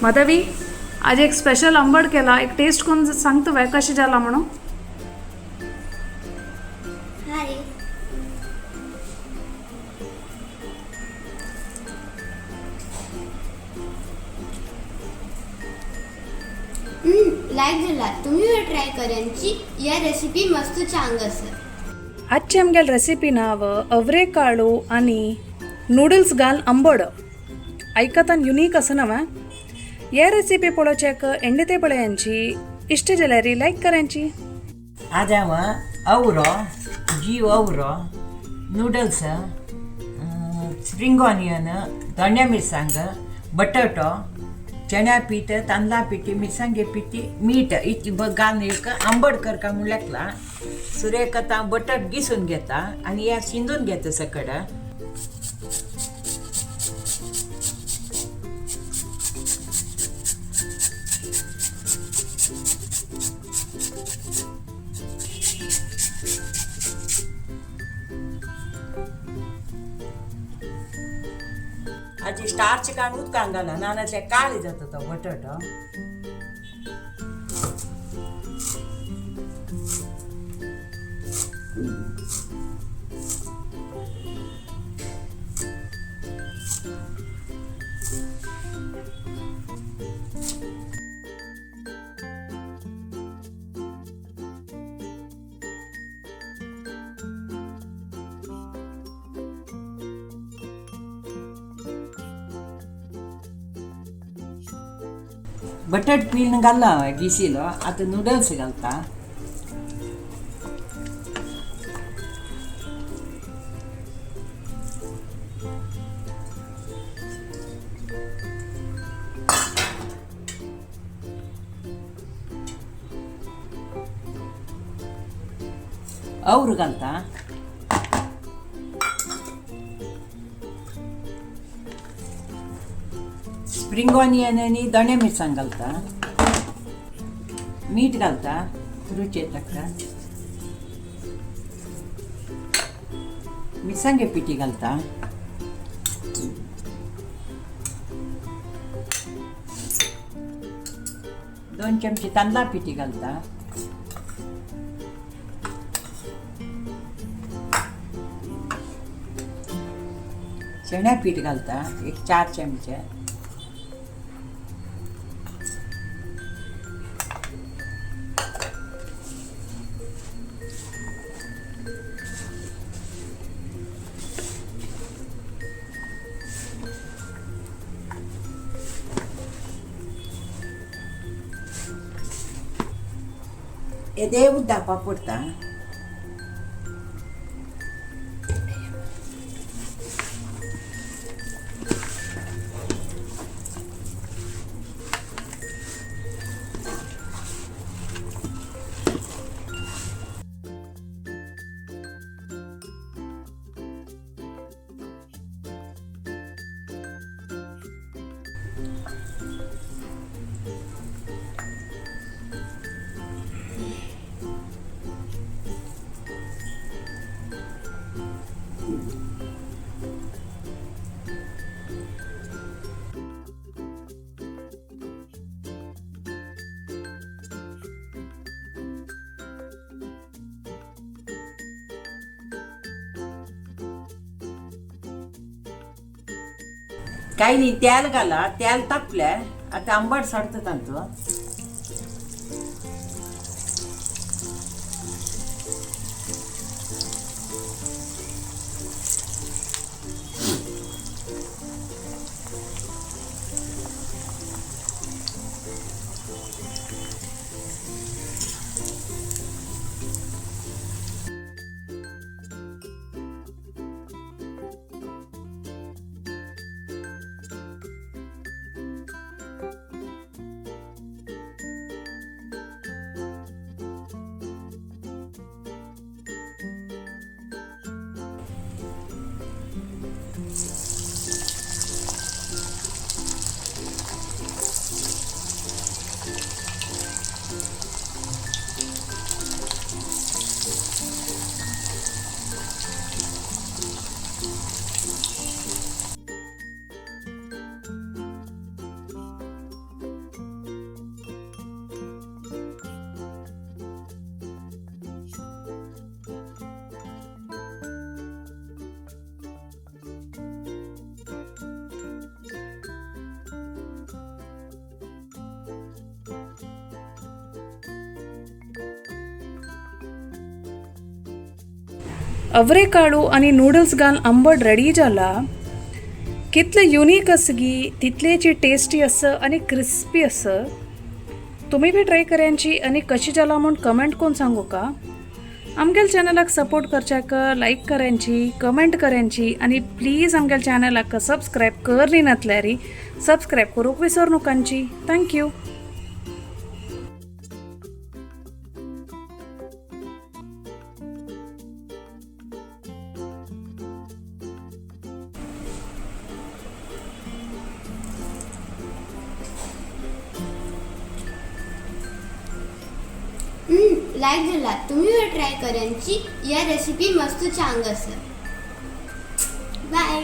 माधवी आज एक स्पेशल आंबट केला, एक टेस्ट करून सांग तुवें कशें जाला म्हणून. हाय. लायक जाला. तुम्ही ट्राय करांची या रेसिपी मस्त चांग आसा. आजची आमगेली रेसिपी नाव अवरेकाळू आनी नूडल्स घाल आंबड. आयकतान युनीक आसा न्हू. हे रेसिपी पळोवच्याक एंड ते पळयांची, इश्ट जाल्यार लायक करांची. आज हांव आवरो जीव आवरो नूडल्स, स्प्रिंग ऑनियन, दोण्या मिरसांग, बटाटो, चण्या पीठ, तांदळा पिठी, मिरसांगे पिठी, मीठ इतली घालून एक आंबट करका म्हूण लेखला. सुरेक आतां बटाट गिसून घेता आनी ह्या शिंदून घेता सकड. आजी स्टार्च काडून उदकान घाला, नाजाल्यार काळी जाता तो बटाटो. बटाट पील घालला हांवें गिसिलो. आतां नुडल्स घालता. और घालता. स्प्रिंग ऑनियन आनी दोण्या मिरसांग घालता. मीठ घालता रुचे तक्का. मिरसांगे पिठी घालता. दोन चमचे तांदळा पिठी घालता. चण्या पीठ घालता एक 4 चमचे. येदे उदक वापरता. काही नाही, तेल घाला. तेल तापल्या आता आंबट सोडता तांचो. अवरेकाळू आनी नूडल्स घालून आंबट रेडी जाला. कितले युनीक आसा गी, तितलेची टेस्टी आसा आनी क्रिस्पी आसा. तुमी बी ट्राय करांची आनी कशी जाला म्हूण कमेंट करून सांगू का. आमगेल्या चॅनलाक सपोर्ट करच्याक लायक करांची, कमेंट करांची आनी प्लीज आमगेल्या चॅनलाक सबस्क्रायब करली नातल्यारी सबस्क्रायब करूंक विसर नकांची. Thank you. लायक जाला. तुम्ही ट्राय करांची या रेसिपी मस्त चांग आसा. बाय.